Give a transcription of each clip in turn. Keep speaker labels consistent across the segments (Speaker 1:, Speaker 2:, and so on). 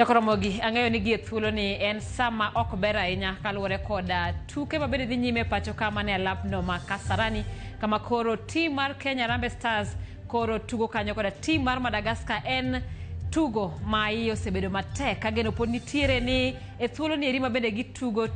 Speaker 1: Nyakoromogi, ang'eyo ni gie thuolo ni en sama ok ber ahinya kaluwore koda tuke mabende dhi nyime pacho ka mane alapno ma Kasarani, kama koro tim mar Kenya Harambee Stars koro tugo kanyo koda tim mar Madagascar. En tugo ma iye osebedo matek ka geno pod nitiere ni e thuolo ni eri mabende gitugo,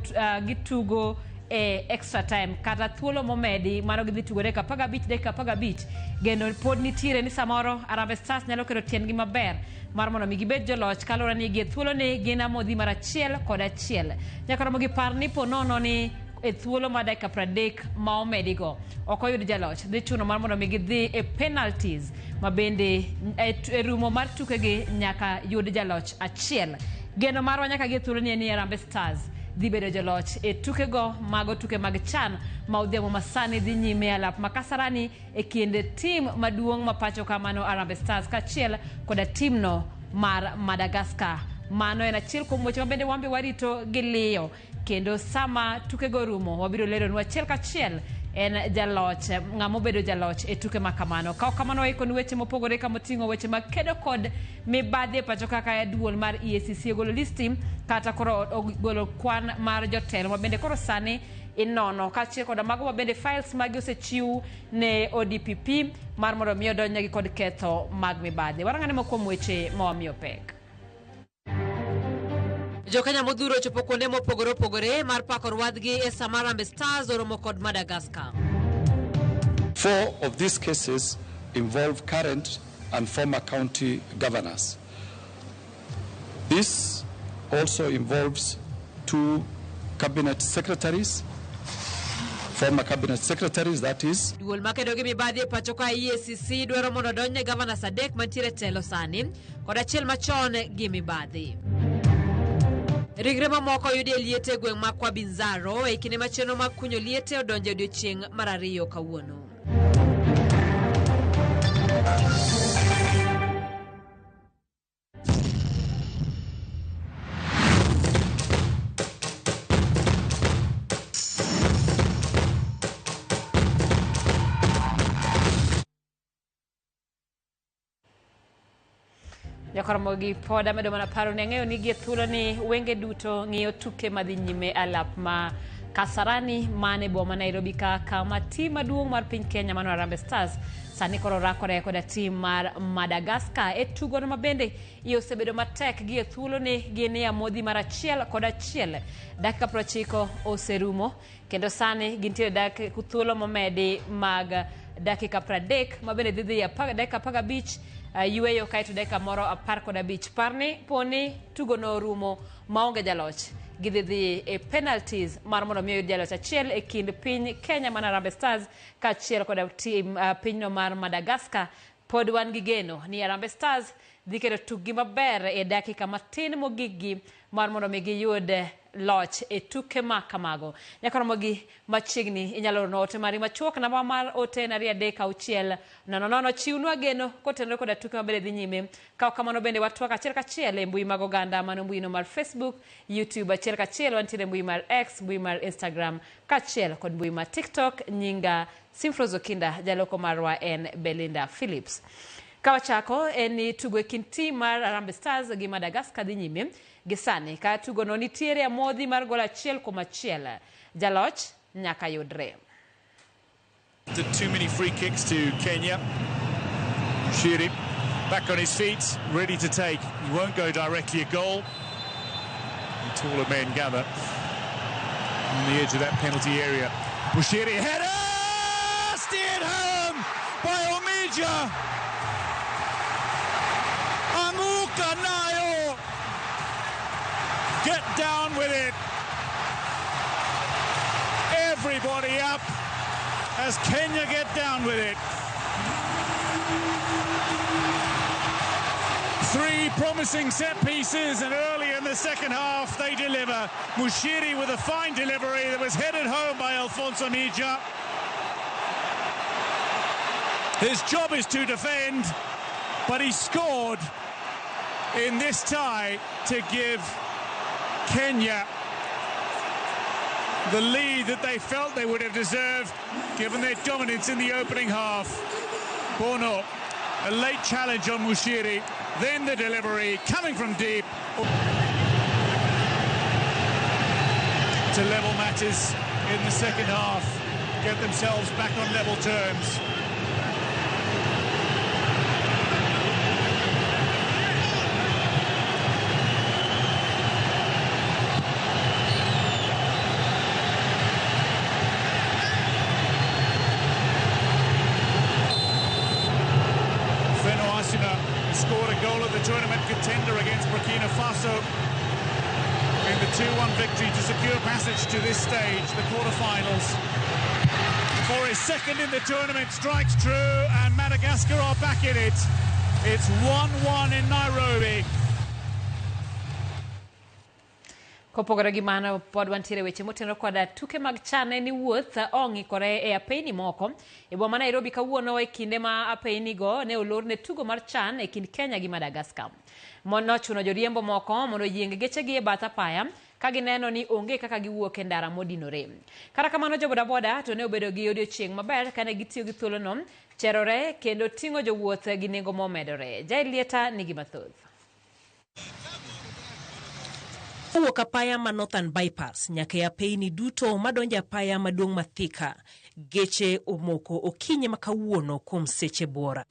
Speaker 1: gitugo e extra time kata thuolo momedi mano gidhi tugo dakika 15, dakika 15. Geno pod nitiere ni samoro Harambee Stars nyalo keto tiendgi maber mar mondo mi gibed joloch kaluwore ni gie thuolo ni gin amodhi mar 1-1. Nyaka romo gi par ni po nono ni e thuolo mar dakika 30 ma omedigo ok oyud jaloch, dhi chuno mar mondo mi gidhi e penalties ma bende e rumo mar tukegi nyaka yud jaloch achiel. Geno marwa nyaka gie thuolo ni en ni Harambee Stars dhi bedo joloch e tukego, mago tuke mag CHAN ma odhiambo masani dhi nyime alap ma Kasarani e kind tim maduong' ma pacho ka mano Harambee Stars kaachiel koda timno mar Madagascar. Mano en achiel kuom weche ma bende wan be warito gi liyo, kendo sama tukego rumo wabiro leronu achiel kachiel en jaloch ng'ama obedo jaloch e tuke ma kamano. Ka ok kamano waikoni weche mopogore kamoting'o weche mag kedo kod mibadhi e pacho kaka duol mar EACC ogolo listi kata koro ogolo kwan mar jotelo ma bende koro sani inono, kaachiel koda mago ma bende files magi osechiw ne ODPP mar mondo mi odonjnegi kod ketho mag mibadhi. Warang'ane moko kuom weche ma wamiyo pek. Jokenya modhuro ochopo kuonde mopogore opogore mar pako rwadhgi e sama Harambee Stars oromo kod Madagascar.
Speaker 2: 4 of these cases involve current and former county governors. This also involves 2 cabinet secretaries, former cabinet secretaries, that is.
Speaker 1: Duol makedo gi mibadhi e pacho ka EACC dwaro mondo odonjne governors 3 mantiere telo sani kod achiel machon gi mibadhi. Ringre mamoko oyudi e liete e gweng' ma Kwabinzaro e kinde ma chenro mag kunyo liete odonjo e odiechieng' mar 2 kawuono. Jakoromogi pod amedo mana paro ni ang'eyo ni gie thuolo ni wenge duto ng'iyo tuke madhi nyime alap ma Kasarani mane boma Nairobi ka kama tim maduong' mar piny Kenya mano Harambee Stars sani koro rakore koda tim mar Madagascar e tugono ma bende iye osebedo matek gie thuolo ni gin e amodhi mar 1-1. Dakika 90 oserumo kendo sani gintiere thuolo momedi mag dakika 30 ma bende dhi dhi dakika 15 yueyo kaeto dakika moro 15. Parni poni tugono orumo maonge jaloch, gidhi dhi e penalties mar mondo mi oyud jaloch achiel e kind piny Kenya mana Harambee Stars kaachiel koda tim pinyno mar Madagascar. Pod wan gi geno ni Harambee Stars dhi keto tukgi maber e dakika matin mogikgi mar mondo mi giyud loch e tuke ma kamago. Nyaka romogi machiegni inyalo orona ote mari machuok, namba mar ote en 2 3 6 0 0. Chiwnwa geno kotenore koda tuke mabende dhi nyime. Ka ok kamano bende watwak achiel kachiel e mbui mag oganda mano mbuino mar Facebook, YouTube achiel kachiel, wantiere e mbui mar X, mbui mar Instagram kaachiel kod mbui mar TikTok. Nyinga Simfrose Okinda, jaloko marwa en Belinda Phillips. Ka wachako en ni tugo e kind tim mar Harambee Stars gi Madagascar dhi nyime gi sani ka tugono nitiere amodhi mar gol 1-1. Jaloch nyaka yudre.
Speaker 3: Too many free kicks to Kenya. Shiri back on his feet, ready to take. He won't go directly a goal. The taller men gather on the edge of that penalty area. Bushiri header! Steered home by Omija. as Kenya get down with it. Three promising set pieces, and early in the second half they deliver. Muchiri with a fine delivery that was headed home by Alphonce Omija. His job is to defend, but he scored in this tie to give Kenya the lead that they felt they would have deserved given their dominance in the opening half. Bono, a late challenge on Muchiri, then the delivery coming from deep. To level matters in the second half, get themselves back on level terms. Scored a goal at the tournament contender against Burkina Faso in the 2-1 victory to secure passage to this stage, the quarterfinals. For his second in the tournament, strikes true, and Madagascar are back in it. It's 1-1 in Nairobi.
Speaker 1: Kopogore gi mano, pod wantiere weche motenore koda tuke mag CHAN ni wuoth ong'ikore e apeyni moko e boma ma Nairobi kawuono e kinde ma apeyni go ne olor ne tugo mar CHAN e kind Kenya gi Madagascar. Nochuno joriembo moko mondo oyieng gechegi e bath apaya ka gineno ni onge kaka giwuok e ndara modinore. Kata kamano jo bodaboda to ne obedo gi odiochieng' maber kane gitiyo gi thuolono cherore kendo ting'o jowuoth gi nengo momedore. Jael Lieta nigi mathoth.
Speaker 4: Kowuok apaya ma Northern Bypass nyaka e apeyni duto madonjo apaya maduong' ma Thika, geche omoko okinyi ma kawuono kuom seche buora.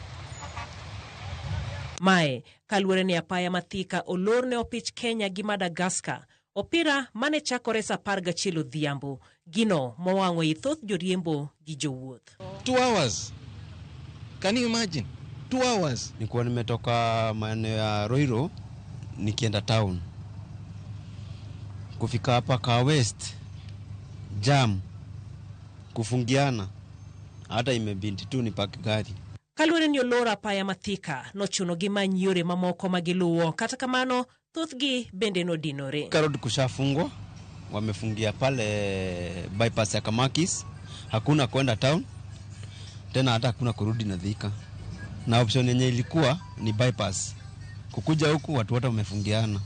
Speaker 4: Mae kaluwore ni apaya ma Thika olor ne opich Kenya gi Madagascar, opira mane chakore saa 11 odhiambo, gino mowang'o i thoth joriembo gi jowuoth.
Speaker 5: 2 hours. Can you imagine? 2 hours.
Speaker 6: Nilikuwa nimetoka maeneo ya Ruiru nikienda town. Kufika hapa Kaa West, jam, kufungiana, hata imebidi tu nipaki gari.
Speaker 4: Kaluwore ni olor apaya ma Thika, nochuno gi many yore mamoko ma giluwo, kata kamano thothgi bende nodinore.
Speaker 6: Thika Road kushafungwa, wamefungia pale bypass ya Kamakis, hakuna kwenda town tena, hata hakuna kurudi na Thika. Na option yenye ilikuwa ni bypass, kukuja huku watu wote wamefungiana,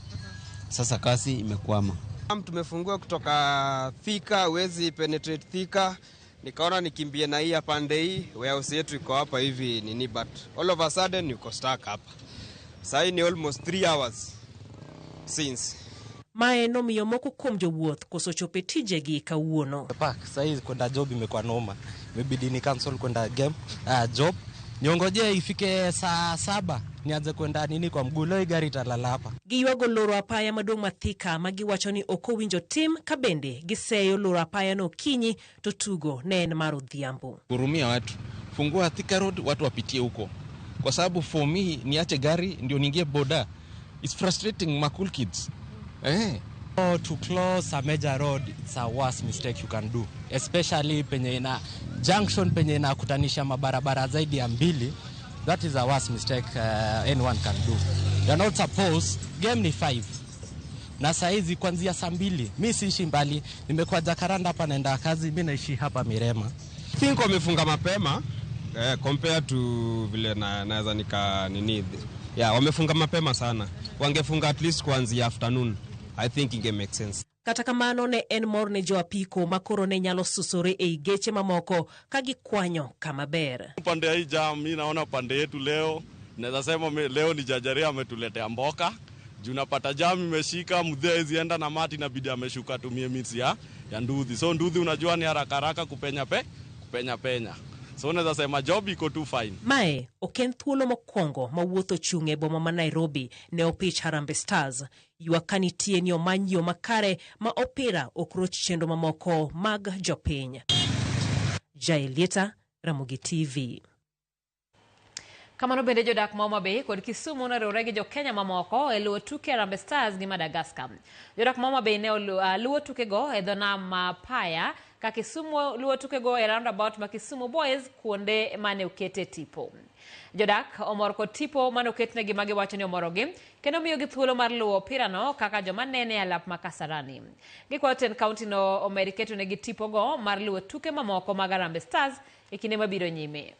Speaker 6: sasa kasi imekwama.
Speaker 7: Tumefungua kutoka Thika, huwezi penetrate Thika. Nikaona nikimbie na hii pande hii, warehouse yetu iko hapa hivi nini, but all of a sudden yuko stuck hapa. Sasa ni almost 3 hours since.
Speaker 4: Mae nomiyo moko kuom jowuoth koso chopo e tijegi kawuono.
Speaker 8: Park sasa hizi kwenda job imekuwa noma. Imebidi ni cancel kwenda game, job. Niongoje ifike saa 7 nianze kwenda nini kwa mguu, leo gari italala hapa.
Speaker 4: Giywago loro apaya maduong' ma Thika ma giwacho ni ok owinjo tim ka bende giseyo loro apaya no okinyi to tugo ne en mar odhiambo.
Speaker 5: Hurumia watu. Fungua Thika Road watu wapitie huko. Kwa sababu for me niache gari ndio niingie boda. It's frustrating my cool kids.
Speaker 8: Oh, to close a major road, it's a worst mistake you can do. Especially penye ina junction penye inakutanisha mabarabara zaidi ya 2. That is a worst mistake anyone can do. You are not supposed, game ni 5. Na saa hizi kuanzia saa 2, mi siishi mbali, nimekuwa Jacaranda hapa naenda kazi, mi naishi hapa Mirema.
Speaker 7: I think wamefunga mapema compared to vile naweza nika nini. Yeah, wamefunga mapema sana. Wangefunga at least kuanzia afternoon. I think it makes sense.
Speaker 4: Kata kamano ne en mor ne jo apiko ma koro ne nyalo susore ei geche mamoko ka gikwanyo kama ber.
Speaker 9: Pande hii jam, mi naona pande yetu leo, naweza sema leo ni Jajaria ametuletea mboka. Juu napata jam imeshika, mzee hawezi enda na mati, inabidi ameshuka atumie means ya nduthi. So nduthi unajua ni haraka haraka kupenya kupenya penya. So unaweza sema job iko tu fine.
Speaker 4: Mae ok en thuolo mokwongo ma wuoth ochung' e boma ma Nairobi ne opich Harambee Stars. Ywak ka nitie ni omany yo makare ma opira ok roch chenro mamoko mag jopiny. Jaelieta, Ramogi TV.
Speaker 1: Kamano bende jodak ma Homa Bay kod Kisumu noriwore gi jo-Kenya mamoko e luwo tuke Harambee Stars gi Madagascar. Jodak ma Homa Bay ne luwo tukego e dho nam ma Paya ka Kisumu luwo tukego e roundabout ma Kisumu Boys kuonde mane okete tipo. Jodak omor kod tipo mane oketnegi ma giwacho ni omorogi kendo miyogi thuolo mar luwo opirano kaka joma nene e alap ma Kasarani. Gikwayo tend kaunti no omed ketonegi tipogo mar luwo tuke mamoko mag Harambee Stars e kinde mabiro nyime.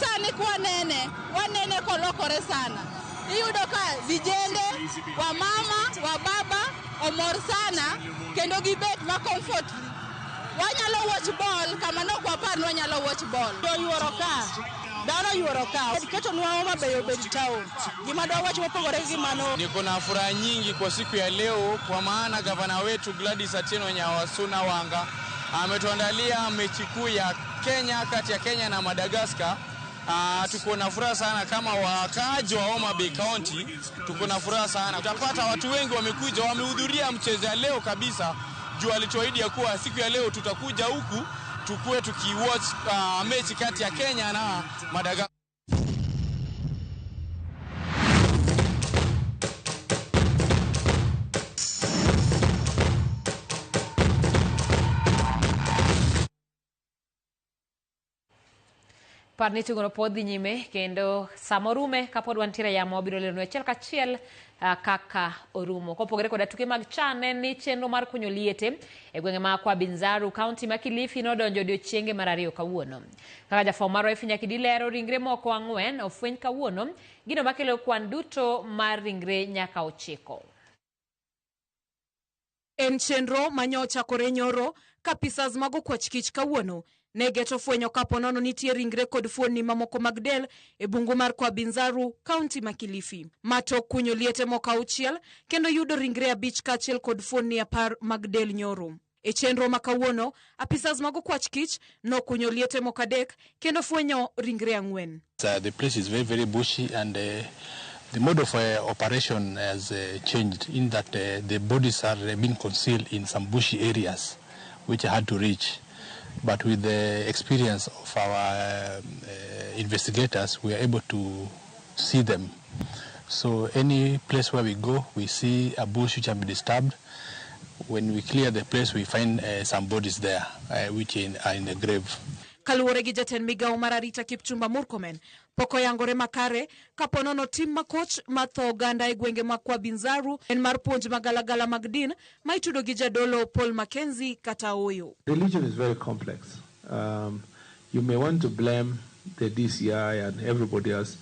Speaker 10: Sani kwanene, wanene kolokore sana. Iyudo ka vijende, wamama, wababa omor sana kendo gibet ma comfort. Wanyalo watch ball kama nok wapar ni wanyalo watch ball.
Speaker 11: Oyuoro ka, dhano oyuoro ka. Ketonwa Homa Bay obed town. Gima dwawach mopogore gi mano.
Speaker 12: Niko na furaha nyingi kwa siku ya leo kwa maana gavana wetu Gladys Atieno Nyawasuna Wanga ametuandalia mechi kuu ya Kenya kati ya Kenya na Madagascar. Tuko na furaha sana kama wakaaji wa Homa Bay County, tuko na furaha sana. Utapata watu wengi wamekuja, wamehudhuria mchezo ya leo kabisa. Juu alituahidi ya kuwa siku ya leo tutakuja huku tukue tukiwatch mechi kati ya Kenya na Madagascar.
Speaker 1: Par ni tugono pod dhi nyime kendo sama orume kapod wantiere yamo wabiro leronu achiel kachiel kaka orumo. Kopogore koda tuke mag CHAN en ni chenro mar kunyo liete e gwenge ma Kwa Binzaru kaunti ma Kilifi nodonjo odiochienge mar ariyo kawuono. Kaka jafwambo marwa Effie Nyakidi lero, ringre moko 4 ofweny kawuono, gino makelo kwan duto mar ringre nyaka 9.
Speaker 13: En chenro manyochakore nyoro ka apisas mag okwach kich kawuono ne geto fwenyo kapo nono nitie ringre kod fuonni mamoko mag del e bungu mar Kwa Binzaru, kaunti ma Kilifi. Mato kunyo liete moko 6 kendo yudo ringre 5 kaachiel kod fuonni 10 mag del nyoro. E chenro ma kawuono, apisas mag okwach kich nokunyo liete moko 3 kendo fwenyo ringre 4.
Speaker 14: The place is very, very bushy and the mode of operation has changed in that the bodies are being concealed in some bushy areas which I had to reach. But with the experience of our investigators, we are able to see them. So any place where we go, we see a bush which has been disturbed. When we clear the place, we find some bodies there, which are in the grave.
Speaker 13: Kaluwore gi jatend migawo mar arita Kipchumba Murkomen, pok oyangore makare kapo nono tim makoch mar tho oganda e gwenge mag Kwa Binzaru en mar puonj magalagala mag din ma itudo gi jadolo Paul Mackenzie kata Oyo.
Speaker 15: Religion is very complex. You may want to blame the DCI and everybody else,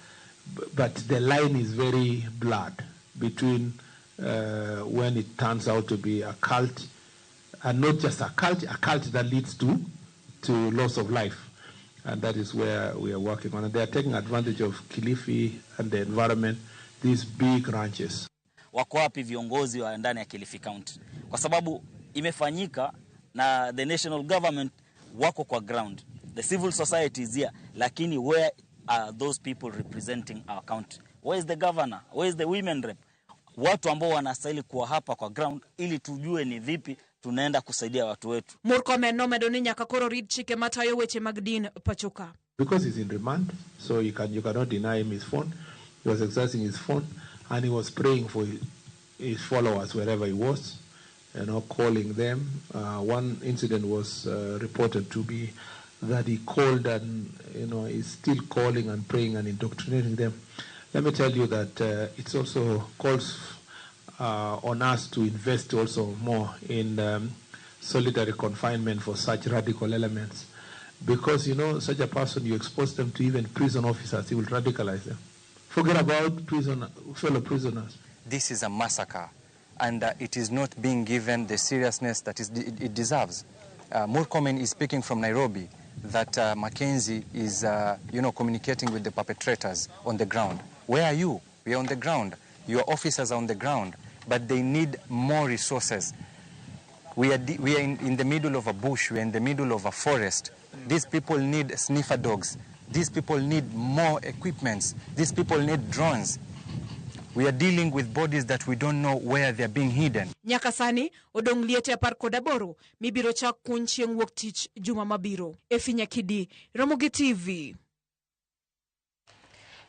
Speaker 15: but the line is very blurred between when it turns out to be a cult, and not just a cult that leads to loss of life. And that is where we are working on. And they are taking advantage of Kilifi and the environment, these big ranches.
Speaker 16: Wako wapi viongozi wa ndani ya Kilifi County? Kwa sababu imefanyika na the national government wako kwa ground. The civil society is here, lakini where are those people representing our county? Where is the governor? Where is the women rep? Watu ambao wanastahili kuwa hapa kwa ground ili tujue ni vipi tunaenda kusaidia watu wetu.
Speaker 13: Murkomen nomedo ni nyaka koro rid chike matayo weche mag din pachoka.
Speaker 15: Because he's in remand, so you cannot deny him his phone. He was exercising his phone and he was praying for his followers wherever he was, you know, calling them. One incident was reported to be that he called and, you know, is still calling and praying and indoctrinating them. Let me tell you that it also calls on us to invest also more in solitary confinement for such radical elements. Because, you know, such a person, you expose them to even prison officers, he will radicalize them. Forget about fellow prisoners.
Speaker 17: This is a massacre, and it is not being given the seriousness that it deserves. Murkomen is speaking from Nairobi that Mackenzie is, communicating with the perpetrators on the ground. Where are you? We are on the ground. Your officers are on the ground, but they need more resources. We are in the middle of a bush. We are in the middle of a forest. These people need sniffer dogs. These people need more equipments. These people need drones. We are dealing with bodies that we don't know where they are being hidden.
Speaker 13: Nyaka sani odong' liete 18 mibiro chak kuny chieng' wuok tich juma mabiro. Efi Nyakidi, Ramogi TV.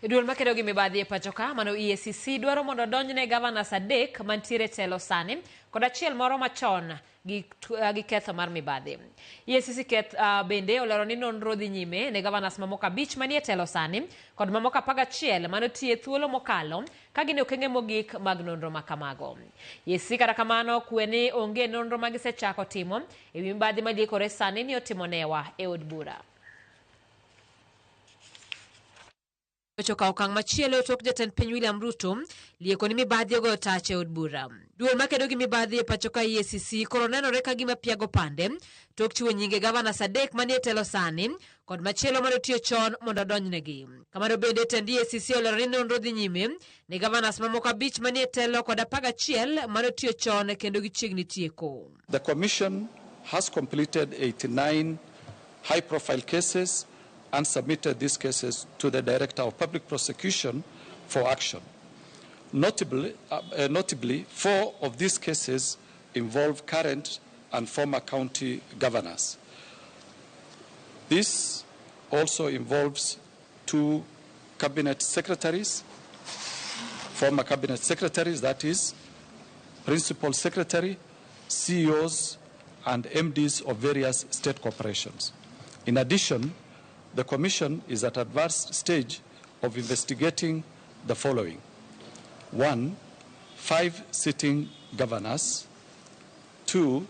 Speaker 1: Duol makedo gi mibadhi e pacho ka mano EACC dwaro mondo odonjne gavanas 3 mantiere telo sani kod achiel moro machon gi ketho mar mibadhi. EACC bende olero ni nonro dhi nyime ne gavanas mamoko 5 manie telo sani kod mamoko 11 manotiye thuolo mokalo ka gin e okenge mogik mag nonro makamago. EACC kata kamano kwe ni onge nonro magisechako timo e wi mibadhi maliekore sani ni otimo newa e od bura. Ochoka okang' machielo tok jatend piny William Ruto lieko ni mibadhi ogoyo tach e od bura. Duol makedo gi mibadhi e pacho ka EACC koro nenore ka gima piago pande tok chiwo nyinge gavanas 3 manie telo sani kod machielo manotiyo chon mondo odonjnegi. Kamano bende tend EACC olero ni nonro dhi nyime ne gavanas mamoko 5 manie telo kod 11 manotiyo chon kendo gichiegni tieko.
Speaker 2: The commission has completed 89 high-profile cases and submitted these cases to the Director of Public Prosecution for action. Notably, 4 of these cases involve current and former county governors. This also involves 2 cabinet secretaries, former cabinet secretaries, that is, principal secretary, CEOs, and MDs of various state corporations. In addition, the Commission is at advanced stage of investigating the following. 1, 5 sitting governors. 2,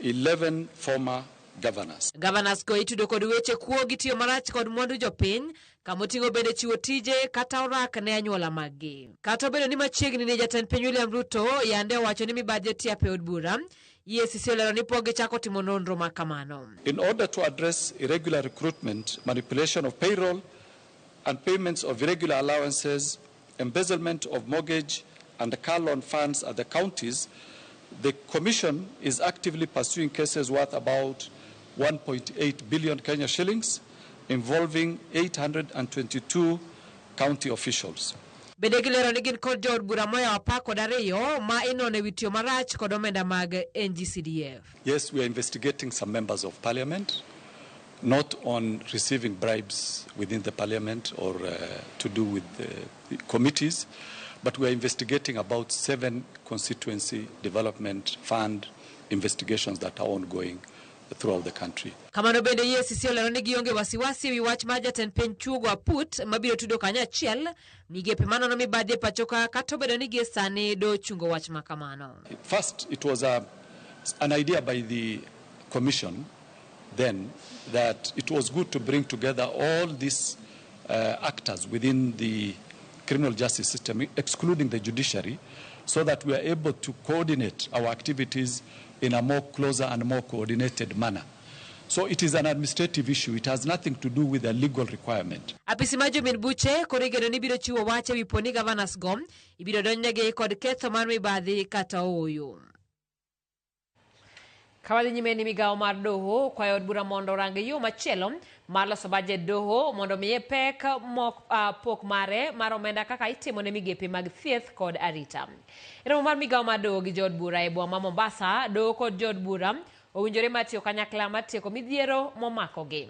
Speaker 2: 11 former governors.
Speaker 1: Governors go itudo kod weche kuo gi tiyo marach kod mwandu jopiny kamoting'o bende chiwo tije kata orak ne anyuola maggi. Kata obedo ni machiegni ni jatend piny William Ruto yande owacho ni mibadhi otiap e od bura, EACC olero ni pok gichako timo nonro ma kamano.
Speaker 2: In order to address irregular recruitment, manipulation of payroll and payments of irregular allowances, embezzlement of mortgage and car loan funds at the counties, the Commission is actively pursuing cases worth about 1.8 billion Kenya shillings involving 822 county officials.
Speaker 1: Bende gilero ni gin kod jood bura moyawo 12 ma inono e wi tiyo marach kod omenda mag NGCDF.
Speaker 2: Yes, we are investigating some members of parliament, not on receiving bribes within the parliament or to do with the committees, but we are investigating about 7 constituency development fund investigations that are ongoing throughout the country.
Speaker 1: Kamano bende EACC olero ni gionge wasiwasi ewi wach mar jatend piny Chuogo Aput mabiro tudo kanyachiel migepe manono mibadhi e pacho ka kata obedo ni gie sani do chungo wach ma kamano.
Speaker 2: First, it was an idea by the commission then that it was good to bring together all these actors within the criminal justice system, excluding the judiciary, so that we are able to coordinate our activities in a more closer and more coordinated manner. So it is an administrative issue. It has nothing to do with a legal requirement.
Speaker 1: Apisi mar jomin buche koro igeno ni biro chiwo wach ewi po ni gavanas go ibiro donjnegi kod ketho mar mibadhi kata ooyo. Kawadhi nyime ni migawo mar doho kwayo od bura mondo orang yo machielo mar loso bajet doho mondo miye pek pok mare mar omenda kaka itimo ne migepe mag thieth kod arita. E romo mar migawo mar doho gi jood bura e boma ma Mombasa, doho kod jood bura owinjore mar tiyo kanyakla mar tieko midhiero momakogi.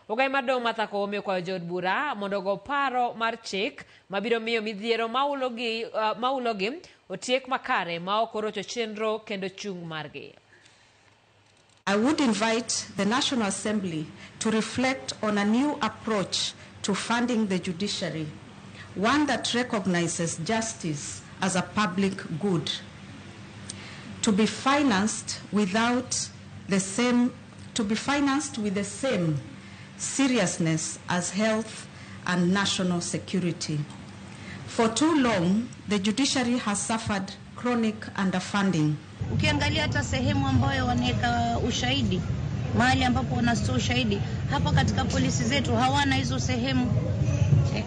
Speaker 1: Ogai mar doho Martha Koome okwayo jood bura mondo ogo paro mar chik mabiro miyo midhiero maulogi otiek makare ma ok orocho chenro kendo chung' margi.
Speaker 18: I would invite the National Assembly to reflect on a new approach to funding the judiciary, one that recognizes justice as a public good, to be financed with the same seriousness as health and national security. For too long, the judiciary has suffered chronic underfunding.
Speaker 19: Ukiangalia hata sehemu ambayo wanaweka ushahidi, mahali ambapo wanatoa ushahidi, hapa katika polisi zetu hawana hizo sehemu.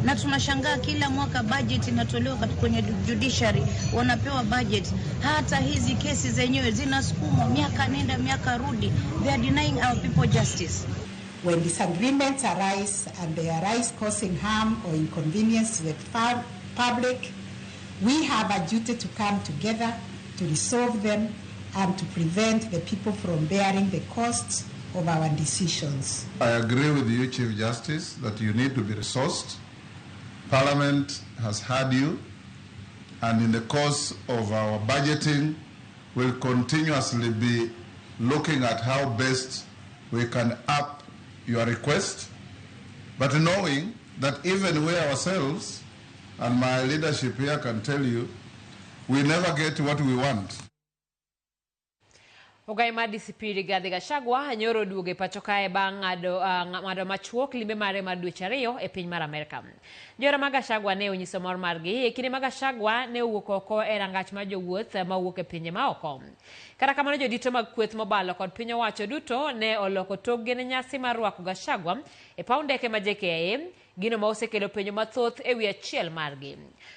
Speaker 19: Na tunashangaa kila mwaka budget inatolewa kwenye judiciary, wanapewa budget. Hata hizi kesi zenyewe zinasukumwa miaka nenda miaka rudi. They are denying our people justice.
Speaker 18: When disagreements arise, and they arise causing harm or inconvenience to the public, we have a duty to come together to resolve them and to prevent the people from bearing the costs of our decisions.
Speaker 20: I agree with you, Chief Justice, that you need to be resourced. Parliament has heard you, and in the course of our budgeting, we'll continuously be looking at how best we can up your request, but knowing that even we ourselves, and my leadership here can tell you, we never get what we want.
Speaker 1: Ogai mar DCP Rigathi Gachagua nyoro oduogo e pacho kae bang' ng'ado machuok limbe mare mar dweche 2 e piny mar Amerka. Johera mag Gachagua ne onyiso mor margi e kinde ma Gachagua ne owuok oko e rangach mar jowuoth mawuok e pinje maoko. Kata kamano jodito mag kweth mobalo kod piny owacho duto ne oloko tokgi ne nyasi mar rwako Gachagua e paw ndeke ma JKIA, gino ma osekelo penjo mathoth e wi achiel margi.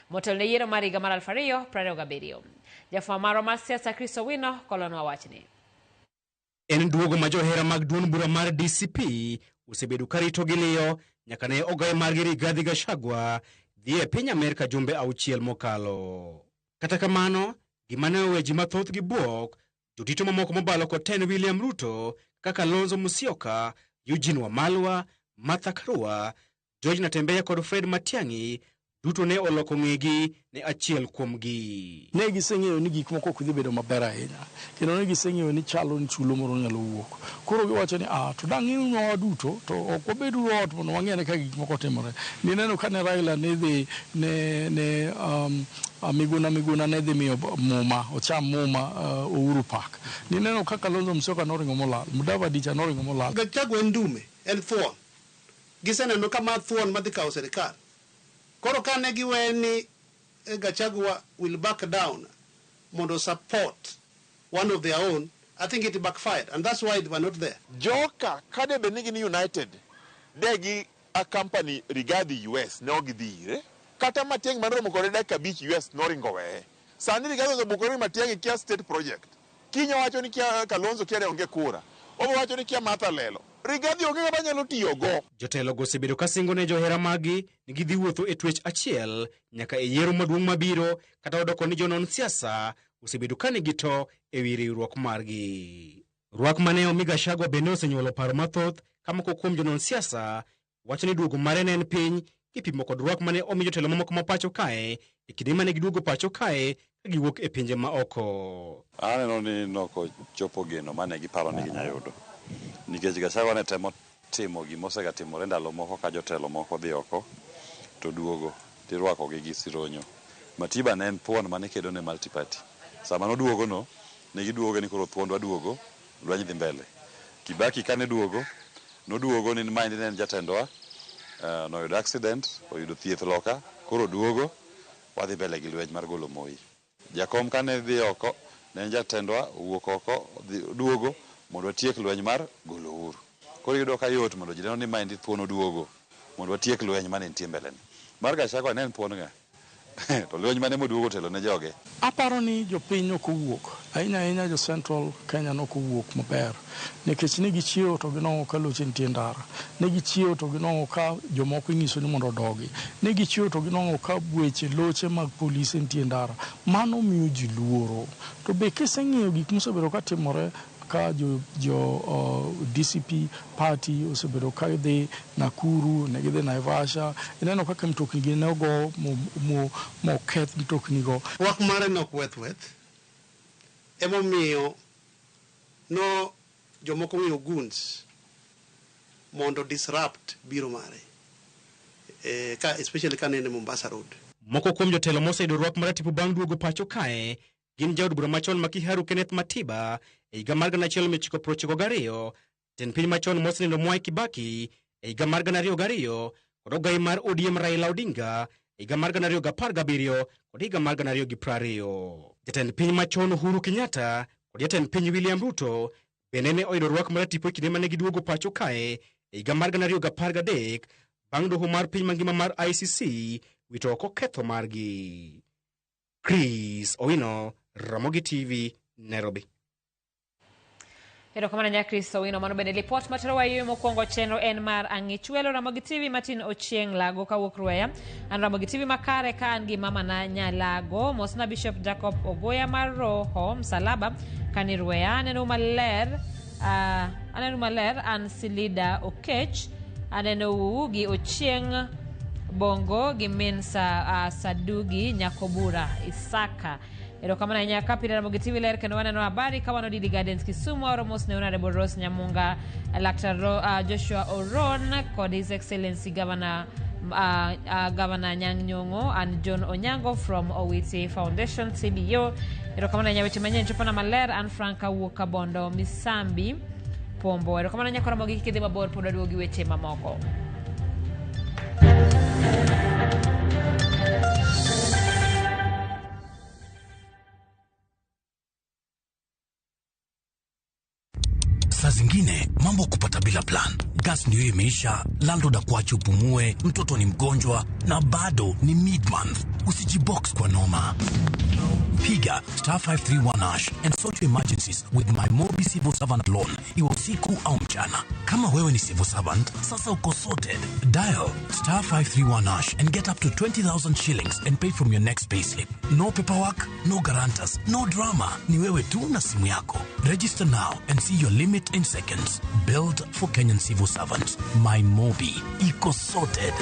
Speaker 1: Motelo ne yiero mar higa mar 2027. Jafwambo marwa mar siasa Chris Owino kolonwa wachni.
Speaker 21: En duogo ma johera mag duond bura mar DCP osebedo karito gi liyo nyaka ne ogaye margi Rigathi Gachagua dhi e piny Amerka jumbe 6 mokalo. Kata kamano, gima ne oweyo ji mathoth gi bwok, jodito mamoko mobalo kod tend William Ruto kaka Kalonzo Musyoka, Eugene Wamalwa, Martha Karua, George Natembeya kod Fred Matiang'i duto ne oloko ng'egi ne achiel kuomgi.
Speaker 22: Ne giseng'eyo ni gik moko ok dhi bedo maber ahinya, kendo ne giseng'eyo ni chalo ni tulo moro nyalo wuok. Koro giwacho ni to dang' ing'wa duto to ok wabed ot mondo wang'e kaka gik moko timore. Nineno ka ne Raila ne dhi ne Miguna ne dhi miyo muma, ocham muma Uhuru Park. Nineno kaka Kalonzo Musyoka noringo molal, Mudavadi cha noringo molal.
Speaker 23: Gachagua en dume, en thuon. Giseneno ka ma thuon madhi kawo sirikal. Koro kane giwe ni Gachagua will back down mondo support one of their own, I think it backfired, and that's why they were not there.
Speaker 24: Joka kade bed ni gin united, de gi accompany Rigathi US ne ok gidhi ire. Kata Matiang'i manoromo kode dakika 5 US noringo weye. Sani Rigathi osebukore ni Matiang'i kia state project. Kiny owacho ni kia Kalonzo kia ne onge kura. Owacho ni kia Martha Lelo. Rigathi onge ng'ama nyalo tiyogo.
Speaker 21: Jotelogo osebedo ka singo ne johera maggi ni gidhi wuotho e twech achiel nyaka e yiero maduong' mabiro, kata odoko ni jonon siasa osebedo ka nigi to e wi riwruok margi. Rwak mane omi Gachagua bende osenyuolo paro mathoth ka moko kuom jonon siasa wacho ni duogo mare ne en piny kipimo kod rwak mane omi jotelo mamoko ma pacho kae e kinde mane giduogo pacho kae ka giwuok e pinje ma oko.
Speaker 25: Aneno ni nokochopo geno mane giparo ni ginya yudo. Nikech Gachagua ne temo timo gima osegatimore ndalo moko ka jotelo moko dhi oko to duogo tirwakogi gi sironyo. Matiba ne en thuon mane kedo ne multi-party. Sama noduogo no, ne giduoge ni koro thuondwa duogo, lweny dhi mbele. Kibaki kane duogo, noduogo ni maendi ne en jatendwa, noyudo accident, oyudo thieth loka, koro duogo, wadhi mbele gi lweny mar golo Moi. Jakom kane dhi oko, ne en jatendwa, owuok oko, duogo, mondo watiek lweny mar golo Uhuru. Koro iyudo ka yot mondo ji neno ni maendi thuon oduogo, mondo watiek lweny mane nitie mbele ni. Mar Gachagua ne en thuon ng'a? To lweny mane moduogo telo ne joge.
Speaker 22: Aparo ni jopiny ok owuok, ahinya ahinya jo Central Kenya nok owuok maber, nikech ne gichiewo to ginwang'o ka loche nitie ndara, ne gichiewo to ginwang'o ka jomoko inyiso ni mondo odogi, ne gichiewo to ginwang'o ka weche loche mag polise nitie ndara. Mano miyo ji luoro. To be kiseng'iyo gik mosebedo ka timore ka jo DCP party osebedo ka dhi Nakuru, ne gidhi Naivasha, ineno kaka mtokni gi ne ogo moketh mtokni go.
Speaker 23: Rwak mare ne ok weth weth, emomiyo no jomoko ng'iyo goons mondo disrupt biro mare, especially ka nene Mombasa Road.
Speaker 21: Moko kuom jotelo moseyudo rwak mar tipo bang' duogo pacho kae gin jaod bura machon ma Kiharu Kenneth Matiba e higa mar 1992, jatend piny machon mosenindo Mwai Kibaki e higa mar 2002, kod ogai mar ODM Raila Odinga e higa mar 2017 kod higa mar 2020. Jatend piny machon Uhuru Kenyatta kod jatend piny William Ruto bende ne oyudo rwak mar tipo e kinde mane giduogo pacho kae e higa mar 2013 bang' doho mar piny mangima mar ICC wito oko ketho margi. Chris Owino, Ramogi TV, Nairobi.
Speaker 1: Erokamano nya Kristo Wino, mano bende lipot materowa e mokwongo chenro en mar Ang'ich Welo. Ramogi TV Martin Ochieng' Lago kawuok Rweya. An Ramogi TV makare ka an gi mama na Nyalago. Mosna Bishop Jacob Ogoya mar Roho Msalaba kani Rweya. Aneno maler, aneno maler an Silida Okech. Aneno u gi Ochieng' Bongo gi min Sadugi Nyakobura Isaka. Erokamano ahinya ka pile Ramogi TV ler kendo waneno habari ka wan Odidi Gardens Kisumu. Aoro mos ne Honorable Rose Nyamunga, Laktar Joshua Oron kod His Excellency Governor Governor Anyang' Nyong'o and John Onyango from Owiti Foundation CBO. Erokamano ahinya weche manyien chopona maler an Frank awuok Kabondo Misambi Pombo. Erokamano ahinya koro Ramogi kik idhi mabor pod waduogo gi weche mamoko.
Speaker 3: Saa zingine mambo kupata bila plan. Gas ndio imeisha, landlord akuache upumue, mtoto ni mgonjwa na bado ni mid-month. Usijibox kwa noma. Piga star 531 hash and sort your emergencies with my Mobi Civil Servant Loan, iwe usiku au mchana. Kama wewe ni civil servant, sasa uko sorted. Dial star 531 hash and get up to 20,000 shillings and pay from your next payslip. No paperwork, no guarantors, no drama. Ni wewe tu na simu yako. Register now and see your limit in seconds. Built for Kenyan civil servants. My Mobi. Iko sorted.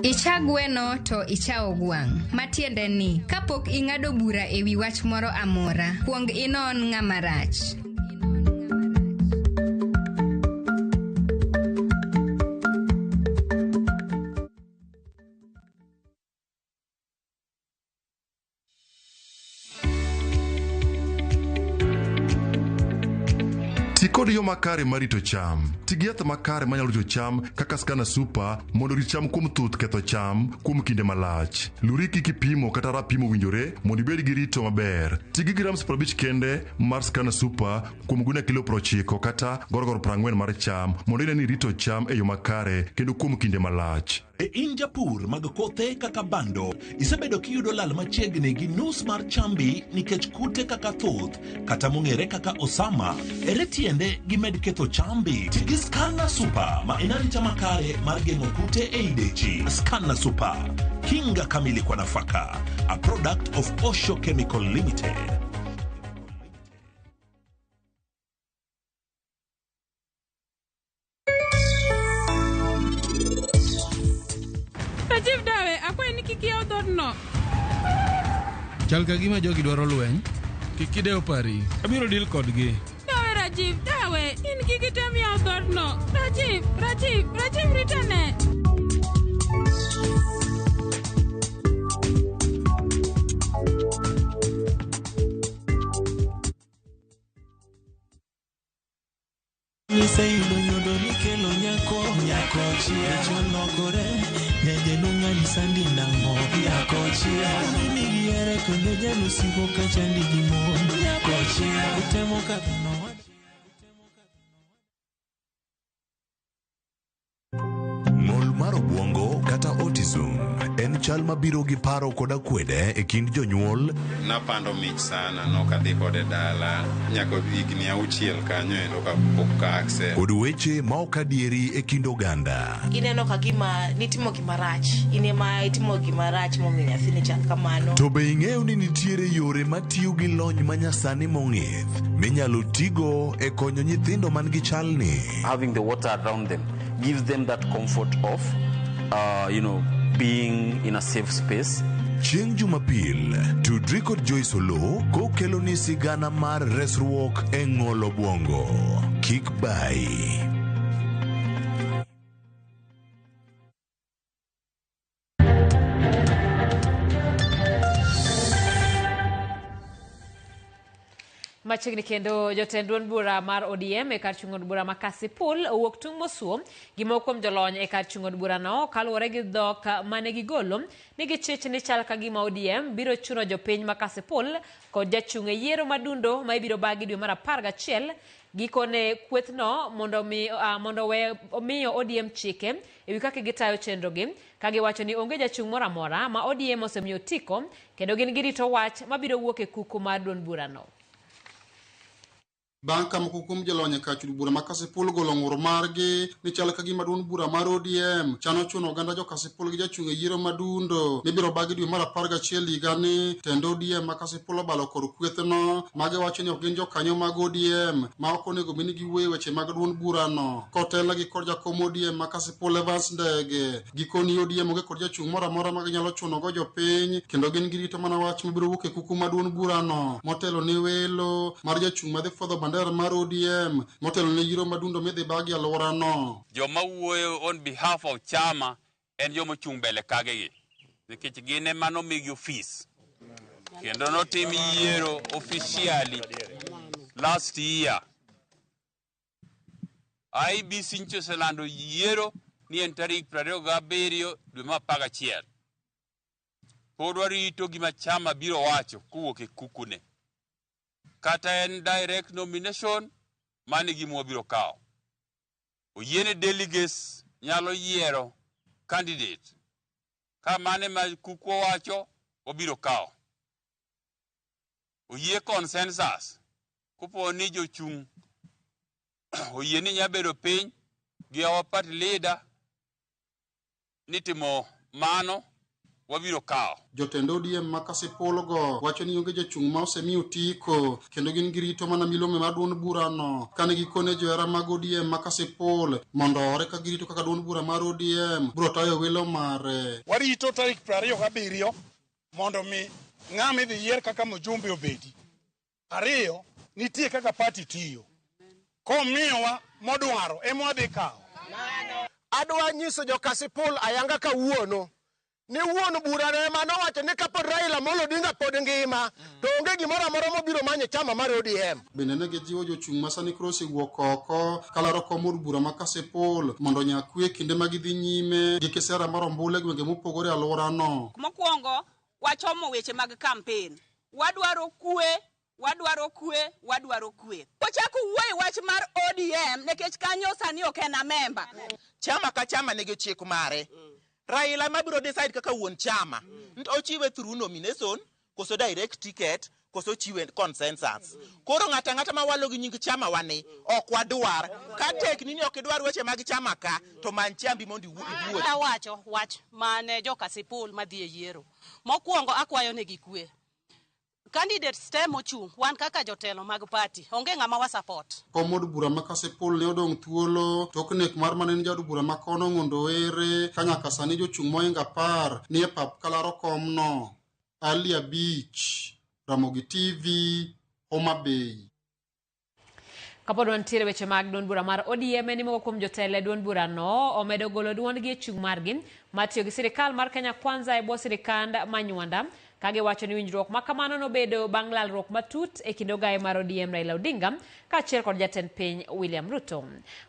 Speaker 5: Icha gweno to ichawo gwang'. Matiende ni, kapok ing'ado bura e wi wach moro amora, kuong inon ng'ama rach.
Speaker 6: Ti kod yo makare mar rito cham. Ti gi yath makare manyalo rito cham kaka Scana Super mondo orit cham kuom thuth ketho cham kuom kinde malach. Luri kik ipimo kata rapim owinjore mondo ibed gi rito maber. Ti gi grams 50 kende mar Scana Super kuom gunia kilo 90 kata gorogoro 40 mar cham mondo ine ni irito cham e yo makare kendo kuom kinde malach.
Speaker 7: E in japur mag kothe kaka bando, isebedo kiyudo lal machiegni gi nus mar chambi nikech kute kaka thuth kata mong'ere kaka osama. Ere tiende gimed ketho chambi? Ti gi Scanna Super ma en arita makare mar geng'o kute ei dechi. Scanna Super, kinga kamili kwa nafaka, a product of Osho Chemical Limited.
Speaker 8: Rajiv dawe, akwayi ni kik iyaw dhoodno.
Speaker 26: Chal ka gima jogi dwaro lweny. Kik idew pari. Abiro deal kodgi.
Speaker 8: Dawe Rajiv, dawe, in kik item yawo dhoodno. Rajiv, Rajiv, Rajiv ritane.
Speaker 27: Iseyudo nyodo mikelo nyako nyako chia cholokore nyajelu ng'ani sandi nang'o nyako chia migiere kendo jalusiko kachandi gi mon nyako chia utemo kadho
Speaker 28: Ng'ol mar obwongo kata autism en chal mabiro gi paro kod akwede e kind jonyuol.
Speaker 29: Napando mich sana, nokadhi kode dala nyaka higni 6 kanyo endo kapok ka accept.
Speaker 28: Kod weche ma ok adieri e kind oganda.
Speaker 30: Ineno ka gima nitimo gima rach, in ema itimo gima rach momiyo nyathini chal kamano.
Speaker 28: To be ing'eyo ni nitiere yore matiyo gi lony manyasani mong'ith minyalo tigo e konyo nyithindo man gi chalni?
Speaker 31: Having the water around them gives them that comfort of, being in a safe space.
Speaker 28: Chieng' Jumapil, tudri kod Joyce Oloo kokelo ni sigana mar resruok e ng'ol obwongo. Kik bayi.
Speaker 1: Machiegni kendo jotend duond bura mar ODM e kar chung' od bura ma Kasipul owuok tung' mosuo gi moko kuom jolony e kar chung' od burano kaluwore gi dhok mane gigolo ni gichich ni chal ka gima ODM biro chuno jopiny ma Kasipul kod jachung' e yiero madundo ma ibiro bagi dwe mar 11 Gikone kwethno mondo mi mondo we omiyo ODM chike ewi kaka gitayo chenrogi ka giwacho ni onge jachung' moro amora ma ODM osemiyo otiko kendo gin girito wach mabiro wuok e kuku mar duond burano.
Speaker 2: Bang' ka moko kuom jolony e kar od bura ma Kasipul golo ng'ur margi ni chal ka gima duond bura mar ODM chano chuno oganda jo Kasipul gi jachung' e yiero madundo mibiro bagi dwe mar 11 higani. Tend ODM ma Kasipul obalo kor kwethno magiwacho ni ok gin jokanyo mag ODM ma ok onego bed ni giwuoyo e weche mag duond burano. Kotelnegi kod jakom ODM ma Kasipul Evans Ndege, gikoni ODM onge kod jachung' moro amora ma ginyalo chunogo jopiny kendo gin girito mana wach mabiro wuok e kuku ma duond burano motelo ne welo mar jachung' madhi fwadho bandera mar ODM motelo ne yiero madundo midhi bagi alworano.
Speaker 4: Joma wuoyo on behalf of chama en joma ochung' mbele kagegi nikech gin ema nomigi ofis kendo notim yiero officially last year. IEBC nyocha oselando yiero ni en tarik 27 dwe mar 11. Pod warito gima chama biro wacho kowuok e kukune. Kata en direct nomination, mano e gima wabiro kawo. Oyiene delegates nyalo yiero candidate. Ka mano ema kuku owacho, wabiro kawo. Oyie consensus. Kopo ni jochung' oyie ni nyalo bedo piny gi our party leader ni timo mano, wabiro kawo.
Speaker 2: Jotend ODM ma Kasipul go wacho ni onge jachung' ma osemi otiko kendo gin girito mana milome mar duond burano kane gikone johera mag ODM ma Kasipul mondo ore ka girito kaka duond bura mar ODM biro tayo welo mare.
Speaker 9: Warito tarik 27 mondo mi ng'ama idhi yier kaka mjumbe obedi. Ariyo, nitie kaka party tiyo. Komiyowa modwaro ema wadhi kawo.
Speaker 10: Adwa nyiso jo Kasipul ayanga kawuono ni wuon bura ne ema nowacho ni kapod Raila Amolo Odinga pod ngima to onge gimoro amora mobiro manyo e chama mar ODM.
Speaker 2: Bende ne gijiwo jochung' ma sani koro osewuok oko kalaro kom od bura ma Kasipul mondo onya kwe kinde ma gidhi nyime gi kisera mar ombulu e gwenge mopogore e alworano.
Speaker 11: Mokwongo wachomo weche mag campaign. Wadwaro kwe, wadwaro kwe, wadwaro kwe. Wachako wuoyo wach mar ODM nikech kanyo sani ok en a member.
Speaker 12: Chama ka chama nigi chik mare. Raila ma biro decide kaka wuon chama. Ochiwe through nomination, koso direct ticket, koso ochiwe consensus. Koro ng'ato ang'ata ma walo gi nying chama wani, ok wadwar. Ka tek ni ok idwar weche mag chama ka, to many chambi mondo iwuoth.
Speaker 13: Awacho wach mane jo Kasipul madhi e yiero. Mokwongo akwayo negi kwe. Candidates te mochung' wan kaka jotelo mag party onge ng'ama wa support.
Speaker 2: Kom od bura ma Kasipul ne odong' thuolo tok nek mar mane en jaod bura ma kono Ng'ondo Were ka nyaka sani jochung' mohingo 10 ni e pap kalaro komno. Ali Abich, Ramogi TV, Homa Bay.
Speaker 1: Kapod wantiere weche mag duond bura mar ODM ni moko kuom jotelo e duond burano omedo golo duondgi e chung' margi mar tiyo gi sirikal mar Kenya Kwanza e bwo sirikand Manywanda ka giwacho ni winjruok ma kamano nobedo bang' lalruok matut e kind ogaye mar ODM Raila Odinga kaachiel kod jatend piny William Ruto.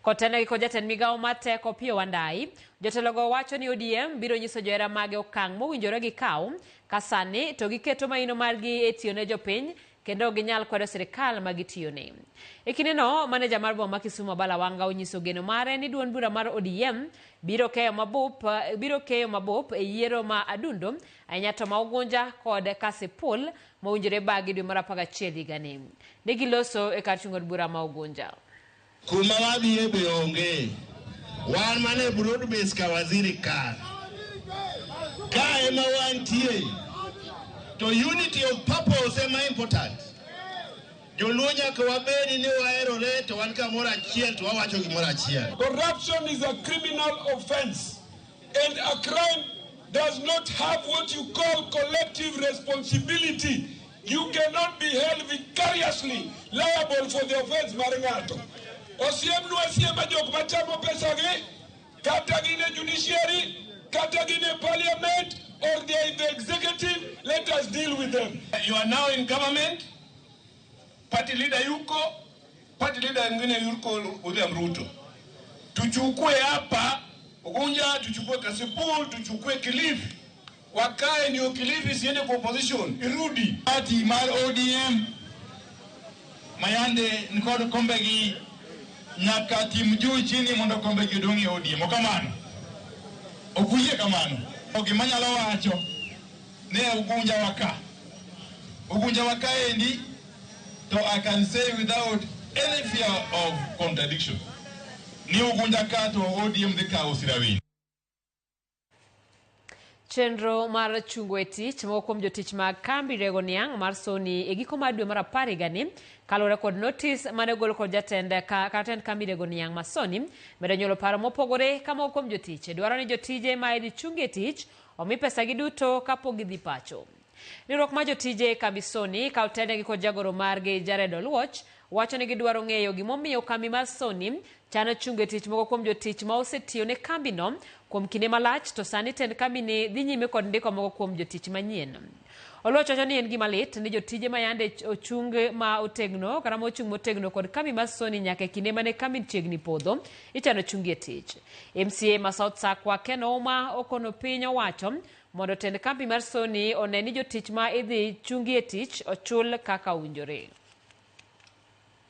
Speaker 1: Kotelnegi kod jatend migawo mar teko Opiyo Wandayi, jotelogo wacho ni ODM biro nyiso johera mage okang' mowinjore gikaw ka sani to giketo maino margi e tiyo ne jopiny kendo ok ginyal kwedo sirikal ma gitiyone. E kindeno, maneja mar boma ma Kisumu Abala Wanga onyiso geno mare ni duond bura mar ODM biro keyo mabup e yiero ma Adundo, ahinya to ma Ugunja kod Kasipul mowinjore bagi dwe mar 11 higani. Ne giloso e kar chung' od bura ma Ugunja.
Speaker 14: Kuma wadhiye be onge. Wan mana e broad base ka waziri ka. Ka ema wantie. To unity of purpose ema important. Joluo nyaka wabedi ni waherore to wan kamoro achiel to wawacho gimoro achiel.
Speaker 15: Corruption is a criminal offense, and a crime does not have what you call collective responsibility. You cannot be held vicariously liable for the offense mar ng'ato. Osiemnu asiema jok machamo pesa gi, kata gin e judiciary, kata gin e parliament, or they are in the executive, let us deal with them.
Speaker 14: You are now in government, party leader yuko, party leader mwingine yuko William Ruto. Tuchukue hapa Ugunja, tuchukue Kasipul, tuchukue Kilifi. Wakae ndio Kilifi siende kwa opposition, irudi.
Speaker 16: Party mar ODM mayande nikod kombegi
Speaker 3: Nyaka tim juu chini mondo kombe gi odong' e ODM. Ok kamano? Ok uyie kamano? Gima anyalo wacho ne Ugunja wa ka. Ugunja wa kaendi to I can say without any fear of contradiction ni Ugunja ka to ODM dhi kawo Sirawini.
Speaker 1: Chenro mar chungo e tich moko kuom jotich mag kambi rego niang' mar Sony e giko mar dwe mar apar higani kaluwore kod notis mane ogol kod jatend ka, jatend kambi rego niang' mar Sony medo nyuolo paro mopogore ka moko kuom jotich dwaro ni jotije ma idhi chungi e tich omi pesa gi duto kapok gidhi pacho. Riwruok mar jotije e kambi Sony ka otelnegi kod jagoro margi Jared Oluoch wacho ni gidwaro ng'eyo gimomiyo kambi mar Sony chano chungo e tich moko kuom jotich ma osetiyo ne kambino kuom kinde malach to sani tend kambini dhi nyime kod ndiko moko kuom jotich manyien. Oluoch wacho ni en gima lit ni jotije ma yande ochung ma otegno kata mochung' motegno kod kambi mar Sony nyaka e kinde mane kambi chiegni podho ichano chungi e tich. MCA ma South Sakwa Ken Ouma okono piny owacho mondo tend kambi mar Sony one ni jotich ma idhi chungi e tich ochul kaka owinjore.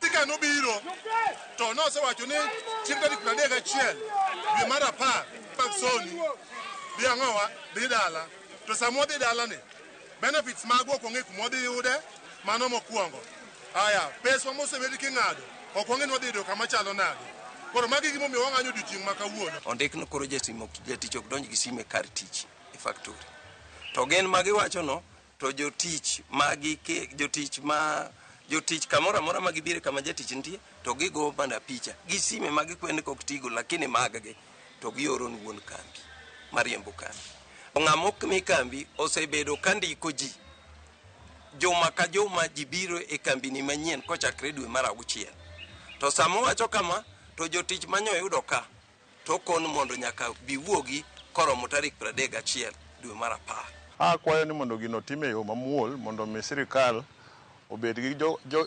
Speaker 16: Ka nobiro to nosewacho ni chieng' tarik 31 dwe mar 10 mag Sony dhi ang'owa dhi dala to sama wadhi dala ni benefits magwa ok wang'e kuma wadhi yude mano mokwongo aya peswa mosebed king'ado ok wang'e ni wadhi yudo kama chalo nade koro magi gimomiyo wang'anyo odiochieng' ma kawuono.
Speaker 17: Ondik ni koro jatich ok donj gi simu e kar tich e factory. To gin ma giwacho no to jotich ma jotich ma jotich kamoro amora ma gibire kama jatich nitie to gigo mana picha gi sime ma gikwe ni kok tigo lakini mag-gi to gioro ni wuon kambi mariembo kambi. Ng'ama ok mi kambi osebedo ka ndiko ji juma ka juma ji biro e kambini manyien kochakre dwe mar 6. To sama owacho kama to jotich manyoyudo ka to okon mondo nyaka biwuogi koromo tarik 31 dwe mar 10.
Speaker 18: Akwayo ni mondo gino otim e yo mamuol mondo mi sirikal obed gi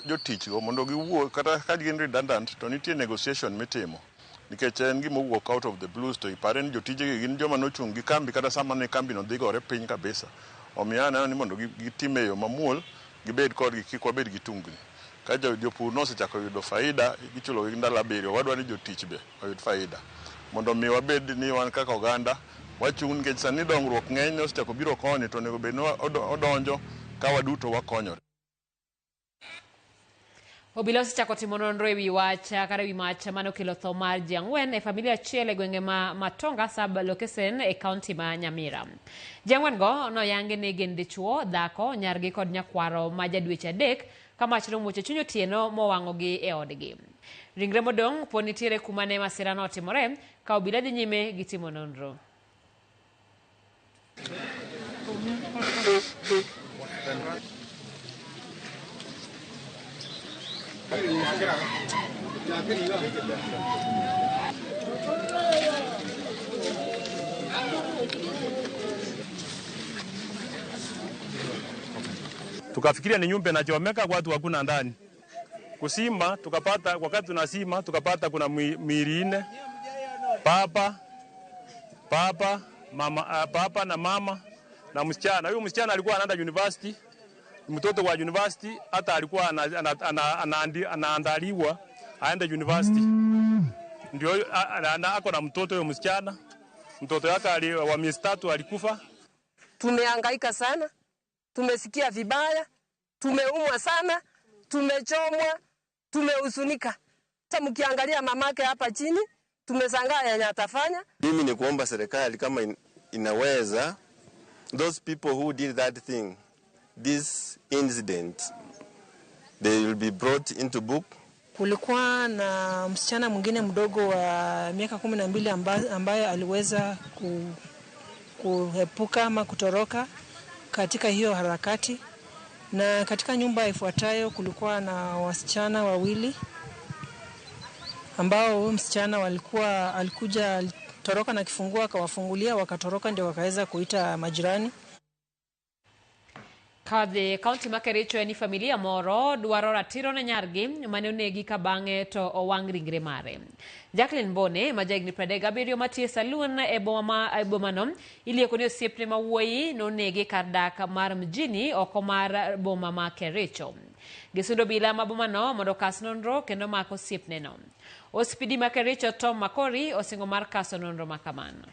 Speaker 18: jotich go mondo giwuo kata ka gin redundant to nitie negotiation mitimo nikech en gima owuok out of the blues to ipare ni jotijegi gin joma nochung' gi kambi kata sama ne kambi no dhi gore piny kabisa. Omiyo aneno ni mondo gitim e yo mamuol gibed kodgi kik wabed gi tungni. Ka jopur nosechako yudo faida gichulogi ndalo 7 wadwa ni jotich be oyud faida mondo mi wabed ni wan kaka oganda wachung' nikech sani dongruok ng'eny osechako biro koni to onego bed ni odonjo ka waduto wakonyore.
Speaker 1: Obila osechako timo nonro ewi wach kata ewi mach mane okelo tho mar ji 4 e familia achiel e gwenge ma Matonga sub location e kaunti ma Nyamira. Ji 4 go noyangi ni gin dichuo, dhako, nyargi kod nyakwaro ma ja dweche 3 ka mach nomuoch e chuny otieno mowang'ogi e odgi. Ringre modong' pod nitiere kuma ne masira notimore ka obila dhi nyime gi timo nonro.
Speaker 19: Tukafikiria ni nyumba inachomeka, watu hakuna ndani. Kusima tukapata, wakati tunasima tukapata kuna miili 4, papa, mama, papa na mama na msichana. Huyu msichana alikuwa anaenda university, mtoto wa university, hata alikuwa anaandaliwa aende university. Ndio ako na mtoto huyo msichana. Mtoto yake wa miezi 3 alikufa.
Speaker 20: Tumehangaika sana, tumesikia vibaya, tumeumwa sana, tumechomwa, tumehuzunika. Hata mkiangalia mamake hapa chini, tumeshangaa yenye atafanya.
Speaker 21: Mimi ni kuomba serikali kama inaweza, those people who did that thing, this incident, they will be brought into book.
Speaker 22: Kulikuwa na msichana mwingine mdogo wa miaka 12 ambaye aliweza kuepuka ama kutoroka katika hiyo harakati. Na katika nyumba ifuatayo kulikuwa na wasichana wawili ambao huyu msichana alikuja alitoroka na kifungua akawafungulia, wakatoroka ndio wakaweza kuita majirani.
Speaker 1: Kadhi kaunti ma Kericho en familia moro dwaro ratiro ne nyargi mane onegi ka bang'e to owang' ringre mare. Jacqueline Mbone ma jahigni 37 matiyo e saloon e bomano ilieko ni osiepne ma wuoyi nonege kar dak mar mjini oko mar boma ma Kericho. Gisundo obila ma bomano mondo okas nonro kendo mak osiepneno. OCPD ma Kericho Tom Makori osingo mar kaso nonro ma kamano.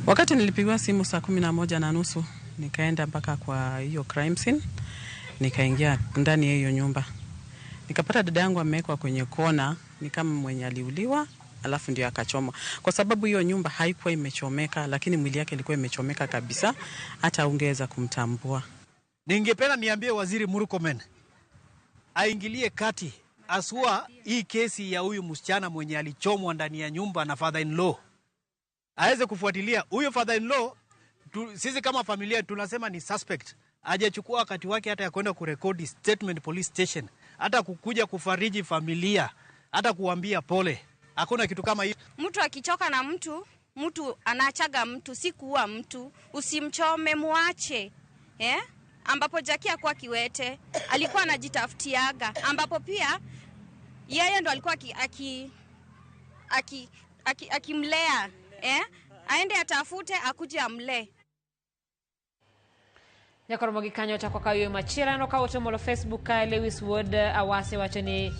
Speaker 5: Wakati nilipigiwa simu saa 11:30 nikaenda mpaka kwa hiyo crime scene, nikaingia ndani ya hiyo nyumba. Nikapata dada yangu amewekwa kwenye kona, ni kama mwenye aliuliwa, alafu ndio akachomwa. Kwa sababu hiyo nyumba haikuwa imechomeka, lakini mwili yake ilikuwa imechomeka kabisa, hata ungeweza kumtambua.
Speaker 6: Ningependa niambie Waziri Murkomen aingilie kati asua hii kesi ya huyu msichana mwenye alichomwa ndani ya nyumba na father in law. Aweze kufuatilia huyo father in law. Sisi kama familia tunasema ni suspect. Hajachukua wakati wake hata ya kwenda kurekodi statement police station, hata kukuja kufariji familia, hata kuambia pole. Hakuna kitu kama hiyo.
Speaker 7: Mtu akichoka na mtu, mtu anaachaga mtu, si kuua mtu. Usimchome, muache. Ambapo Jackie hakuwa kiwete, alikuwa anajitafutiaga, ambapo pia yeye ndo alikuwa akimlea, aende atafute akuje amlee.
Speaker 1: Nyakoromogi kanyo chako kayo machielo no ka otomolo Facebook ka Lewis Ward Awase wacho ni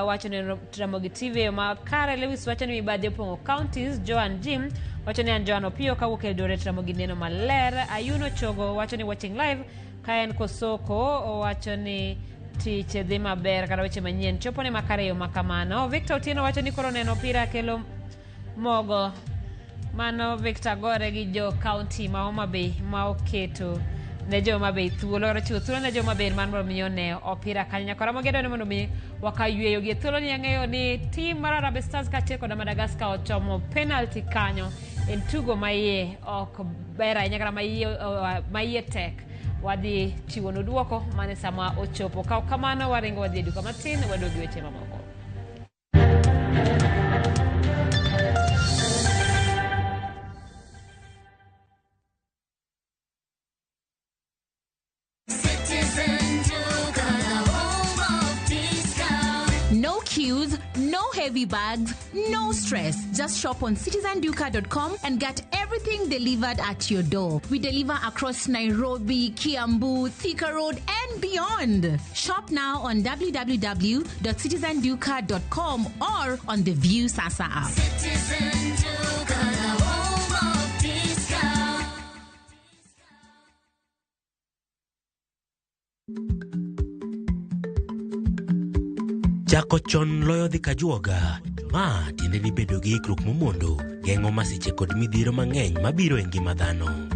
Speaker 1: wacho ni Ramogi TV ma kare Lewis wacho ni mibadhi opong'o counties. Joan Jim wacho ni an Joan Opiyo kawuok Eldoret Ramogi neno maler. Ayuno Chogo wacho ni watching live ka en Kosoko wacho ni tich dhi maber kata weche manyien chopo ne makare yo makamano. Victor Otieno wacho ni koro neno opira kelo mogo. Mano Victor gore gi jo county ma Homa Bay ma oketo ne jo Homa Bay thuolo kata chiwo thuolo ne jo Homa Bay mar mondo mi one opira kanyo. Nyakora mogedo ni mondo mi wakayweyo gi thuolo ni ang'eyo ni team mar Harambee Stars kaachiel kod Madagascar ochomo penalty kanyo en tugo ma iye ok ber ahinya kata ma iye tek. Wadhi chiwo duoko mane sama ochopo. Ka kamano waringo wadhi e duka matin waduog gi weche mamoko.
Speaker 8: No queues, no heavy bags, no stress. Just shop on citizenduka.com and get everything delivered at your door. We deliver across Nairobi, Kiambu, Thika Road, and beyond. Shop now on www.citizenduka.com or on the View Sasa app.
Speaker 23: Citizen Duka, the home of discount.
Speaker 24: Chako chon loyo dhi kajuoga. Ma tiende ni bedo gi ikruok momondo geng'o masiche kod midhiero mang'eny mabiro e ngima dhano.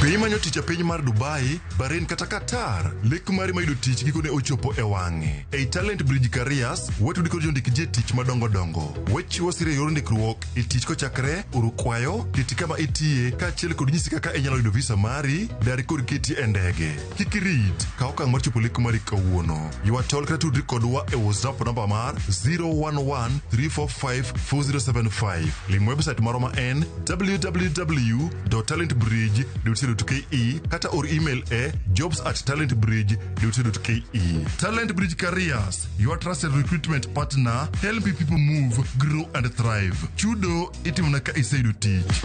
Speaker 16: Be imanyo tich e piny mar Dubai, Bahrain kata Qatar? Lek mari mar yudo tich gikone ochopo e wang'e. Ei Talent Bridge Careers, watudi kod jondik ji e tich madongo dongo. Wachiwo sir e yor ndikruok e tich kochakre oro kwayo, keti kama itiye, kaachiel kod nyisi kaka inyalo yudo visa mari, dar kod keti e ndege. Kik irit, kaw okang' mar chopo lek mari kawuono. Ywa tol kata tudri kodwa e WhatsApp namba mar 011 345 4075. Lim website marwa ma en www.talentbridge.co.ke kata or email e jobs@talentbridge.co.ke. Talent Bridge Careers, your trusted recruitment partner, helping people move, grow and thrive. Chudo itimona ka iseyudo tich.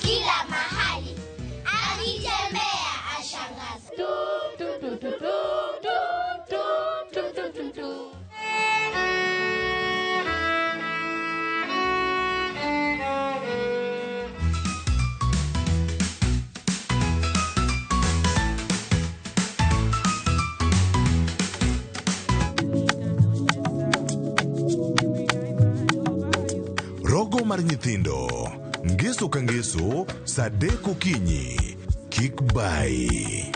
Speaker 23: Kila mahali akitembea ashangaza.
Speaker 28: Rogo mar nyithindo ngeso ka ngeso saa 3 okinyi kik bai.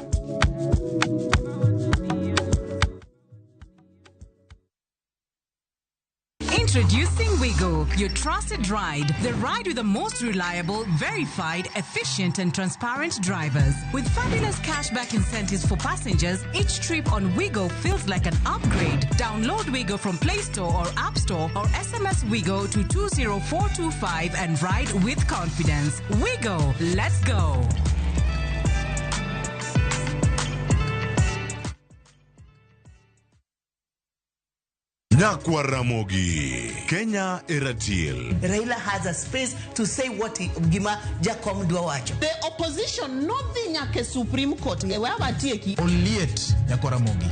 Speaker 25: Introducing
Speaker 4: Wigo, your trusted ride. The ride with the most reliable, verified, efficient, and transparent drivers. With fabulous cashback incentives for passengers, each trip on Wigo feels like an upgrade. Download Wigo from Play Store or App Store or SMS Wigo to 20425 and ride with confidence. Wigo, let's go.
Speaker 28: Nyakwa Ramogi, Kenya Eratil.
Speaker 9: Raila has a space to say what he, gima Jakom dwa wacho.
Speaker 10: The opposition nodhi nyaka e Supreme Court e we awatieki.
Speaker 11: Oliet Nyakwa Ramogi.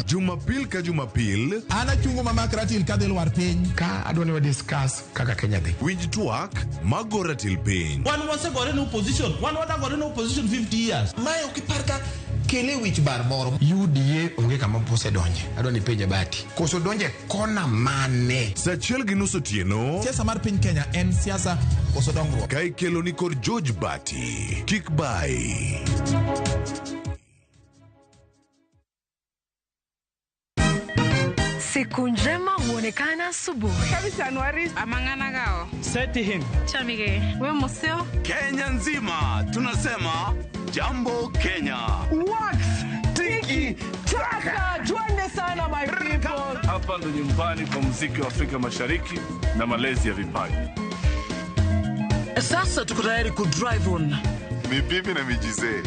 Speaker 28: Jumapil ka Jumapil.
Speaker 11: An achungo mamak ratil kadhi lwar piny.
Speaker 12: Ka adwa ni wa discuss kaka Kenya dhi.
Speaker 28: Winj twak mago ratil piny.
Speaker 25: Wan wasegore ne opposition. Wan wadagore ne opposition 50 years.
Speaker 11: Mae ok ipar ka kele wich bar moro.
Speaker 12: UDA onge kama osedonje. Adwa ni penje Bati. Koso donje kona mane?
Speaker 28: Saa 1:30 otieno.
Speaker 11: Siasa mar piny Kenya en siasa koso dongruok.
Speaker 28: Ka ikelo ni kod George Bati. Kik bai.
Speaker 26: Siku njema huonekana asubuhi.
Speaker 27: Seti him.
Speaker 26: Chamige. We museo.
Speaker 29: Kenya nzima tunasema Jambo Kenya.
Speaker 30: Wax tiki taka. Twende sana my people.
Speaker 31: Hapa ndo nyumbani kwa muziki wa Afrika Mashariki na malezi ya vipaji.
Speaker 32: Sasa tuko tayari ku drive on.
Speaker 16: Mibibi na mijizee.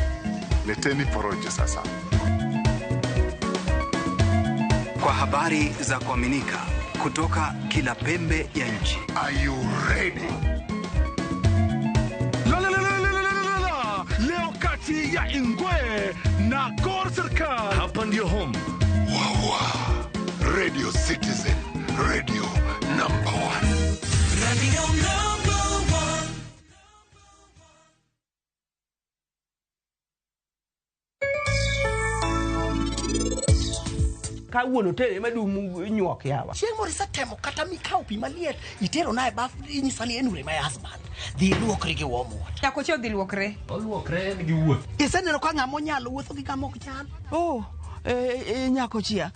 Speaker 16: Leteni porojo sasa.
Speaker 33: Kwa habari za kuaminika kutoka kila pembe ya nchi.
Speaker 16: Are you ready?
Speaker 29: La la la la la la la. Leo kati ya Ingwe na Gor Serikal.
Speaker 31: Hapa ndio home.
Speaker 16: Wawa. Radio Citizen. Radio number 1.
Speaker 34: Radio number 1.
Speaker 35: Ka wuon otere madum nyuok yawa.
Speaker 9: Chieng' moro isetemo kata mikawo pi maliet itero na e baf inyisa ni en ure my husband. Dhi luokri gi warm water.
Speaker 36: Nyakocha odhi luokre.
Speaker 37: Oluokre en gi wuoth.
Speaker 9: Iseneno ka ng'ama onyalo wuotho gi ng'ama ok nyal.
Speaker 35: Oh, nyakochia.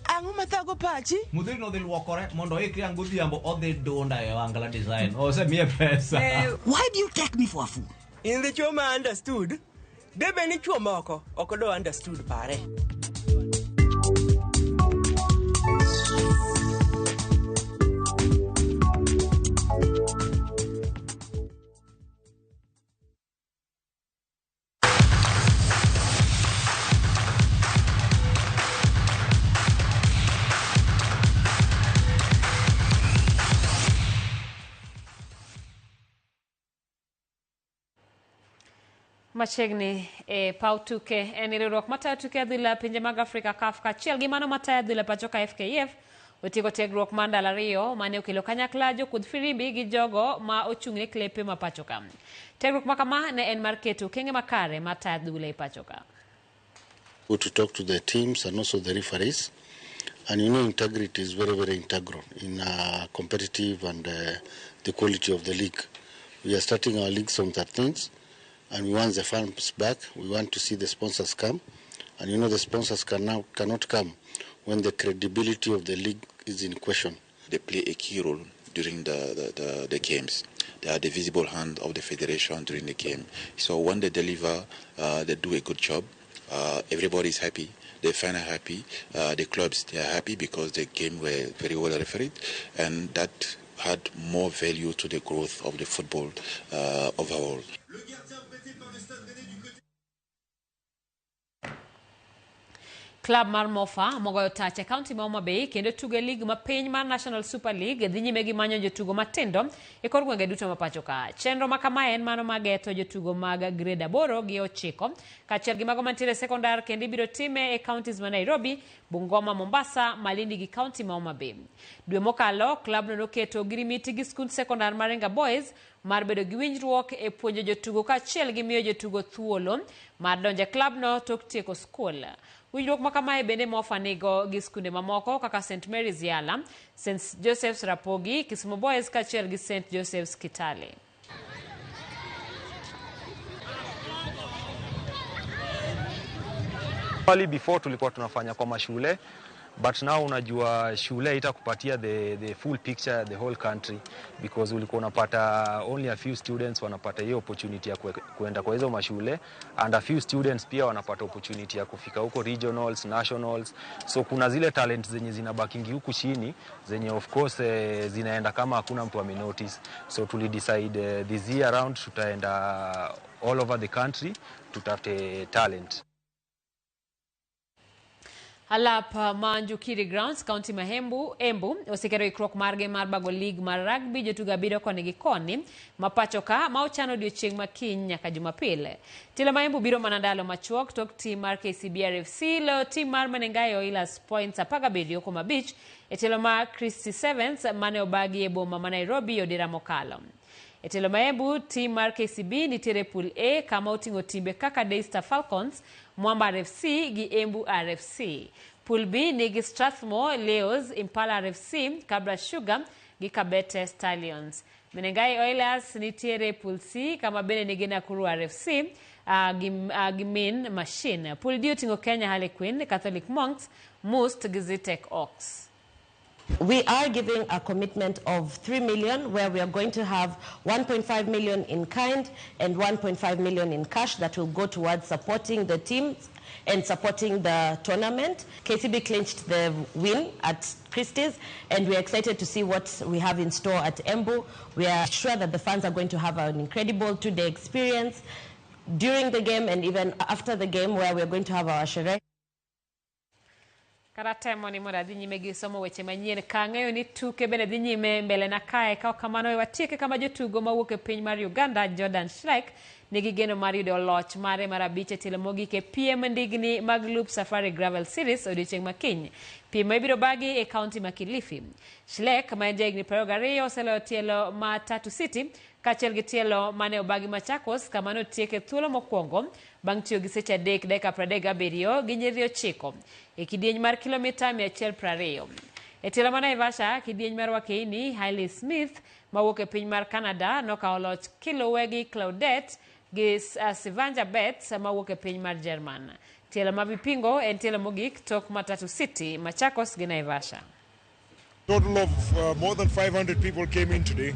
Speaker 35: Ang'o mathago pachi?
Speaker 37: Mudhiri nodhi luokore mondo oikre ang' godhiambo odhi dunda e Wangla Design. Osemiye pesa.
Speaker 9: Why do you take me for a fool?
Speaker 20: In the chuo ma understood, debe ni chuo moko ok do understood pare.
Speaker 1: Machiegni e paw tuke en riwruok matayo tuke adhula pinje mag Afrika CAF kaachiel gi mano matayo adhula pacho ka FKF otieko tiegruok mar ndalo 2 mane okelo kanyakla jokudh firimbi gi jogo ma ochung' ne klepe ma pacho ka. Tiegruok ma kama ne en mar keto okenge makare mar tayo adhula e pacho ka.
Speaker 38: To talk to the teams and also the referees, and you know integrity is very, very integral in competitive and the quality of the league. We are starting our leagues on 13th. And we want the fans back. We want to see the sponsors come. And you know the sponsors cannot come when the credibility of the league is in question.
Speaker 39: They play a key role during the games. They are the visible hand of the federation during the game. So when they deliver, they do a good job. Everybody is happy. The fans are happy. The clubs, they are happy because the game were very well refereed. And that had more value to the growth of the football overall.
Speaker 1: Club mar Mofa mogoyo tach e kaunti ma Homa Bay kendo tugo e lig ma piny mar National Super League dhi nyime gi manyo jotugo matindo e kor gwenge duto ma pacho ka. Chenro ma kama en mano mageto jotugo mag grade 8 gi 9 kaachiel gi mago mantiere sekondar kendo ibiro time e counties ma Nairobi, Bungoma, Mombasa, Malindi gi kaunti ma Homa Bay. Dwe mokalo, klabno noketo ogirimiti gi skund sekondar mar Renga Boys mar bedo gi winjruok e puonjo jotugo kaachiel gi miyo jotugo thuolo mar donjo e klabno tok tieko skul. Winjruok ma kamae bende Mofa nigo gi skunde mamoko kaka St Mary's Yala, St Joseph's Rapogi, Kisumu Boys kaachiel gi St Joseph's Kitale.
Speaker 40: Pali before tulikuwa tunafanya kwa mashule,
Speaker 2: But now unajua shule itakupatia the full picture, the whole country, because ulikuwa unapata only a few students wanapata hiyo opportunity ya kuenda kwa hizo mashule, and a few students pia wanapata opportunity ya kufika huko regionals, nationals. So kuna zile talent zenye zinabakingi huku chini zenye of course zinaenda kama hakuna mtu amenotice. So tulidecide this year round tutaenda all over the country tutafute talent.
Speaker 1: Alap ma Njukiri Grounds, County Mahembu, Embu, osekero ikruok margi mar bago league mar rugby jotugo abiriyo koni gi koni ma pacho ka ma ochano odiochieng' ma kiny nyaka Jumapil. Tielo ma Embu biro mana ndalo machuok tok tim mar KCB RFC loyo tim mar Menengai Oilers points 17-5 e tielo mar Christie Sevens mane obagi e boma ma Nairobi odira mokalo. E tielo ma Embu, tim mar KCB nitiere pool A kama oting'o timbe kaka Daystar Falcons, Mwamba RFC gi Embu RFC. Pool B nigi Strathmore Leos, Impala RFC, Kabra Sugar gi Kabete Stallions. Menengai Oilers nitiere pool C kama bende nigi Nakuru RFC gi Mean Machine. Pool D oting'o Kenya Harlequin, Catholic Monks, Must gi Zitek Ox.
Speaker 3: We are giving a commitment of 3 million, where we are going to have 1.5 million in kind and 1.5 million in cash that will go towards supporting the teams and supporting the tournament. KCB clinched the win at Christie's, and we are excited to see what we have in store at Embu. We are sure that the fans are going to have an incredible two-day experience during the game and even after the game, where we are going to have our sherehe.
Speaker 1: Kata temo ni mondo adhi nyime gi somo weche manyien ka ang'eyo ni tuke bende dhi nyime mbele na kae. Ka ok kamano we watieke kama jotugo mawuok e piny mar Uganda Jordan Schleck nigi geno mar yudo loch mare mar abich e tielo mogik e piem ndigni mag Loop Safari Gravel Series odiochieng' ma kiny. Piem ma ibiro bagi e kaunti ma Kilifi. Schleck ma en jahigni 22 oseloyo tielo ma Tatu City kaachiel gi tielo mane obagi Machakos kama notieke thuolo mokwongo bang' tiyo gi seche 3 dakika 37 gi nyiriri 9 e kidieny mar kilomita 120. E tielo ma Naivasha, kidieny mar Wakeini, Hailey Smith mawuok e piny mar Canada nokawo loch kiluwe gi Claudette gi Sivanja Betts mawuok e piny mar Jerman. Tielo ma Vipingo en tielo mogik tok Matatu City, Machakos gi Naivasha.
Speaker 16: Total of more than 500 people came in today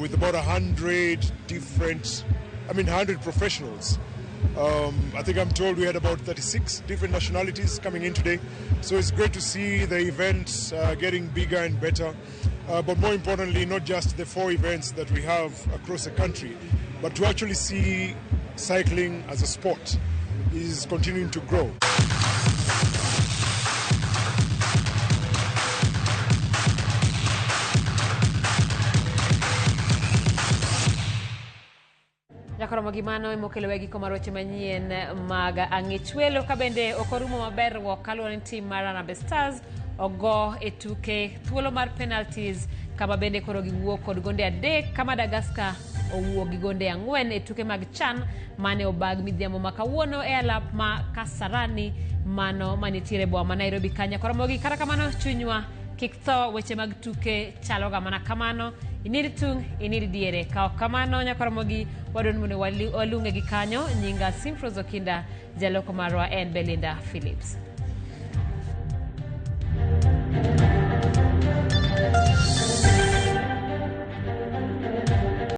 Speaker 16: with about 100 different, 100 professionals. I think I'm told we had about 36 different nationalities coming in today. So it's great to see the event getting bigger and better. But more importantly, not just the 4 events that we have across the country, but to actually see cycling as a sport is continuing to grow.
Speaker 1: Jakoromo gi mano emokelo giko mar weche manyien mag ang'ich welo ka bende ok orumo maber wuok kaluwore ni tim mar Harambee Stars ogo e tuke thuolo mar penalties kama bende koro giwuok kod gonde 3 ka Madagascar owuok gi gonde 4 e tuke mag CHAN mane obag midhiambo ma kawuono e alap ma Kasarani mano manitiere boma ma Nairobi kanya. Koromo gi kata kamano chunywa kik tho, weche mag tuke chaloga mana kamano. Iniri tung' iniri diere ka ok kamano nyakoromogi wadon mondo walung'e gi kanyo. Nyinga Simfros Okinda, jaloko marwa en Belinda Phillips.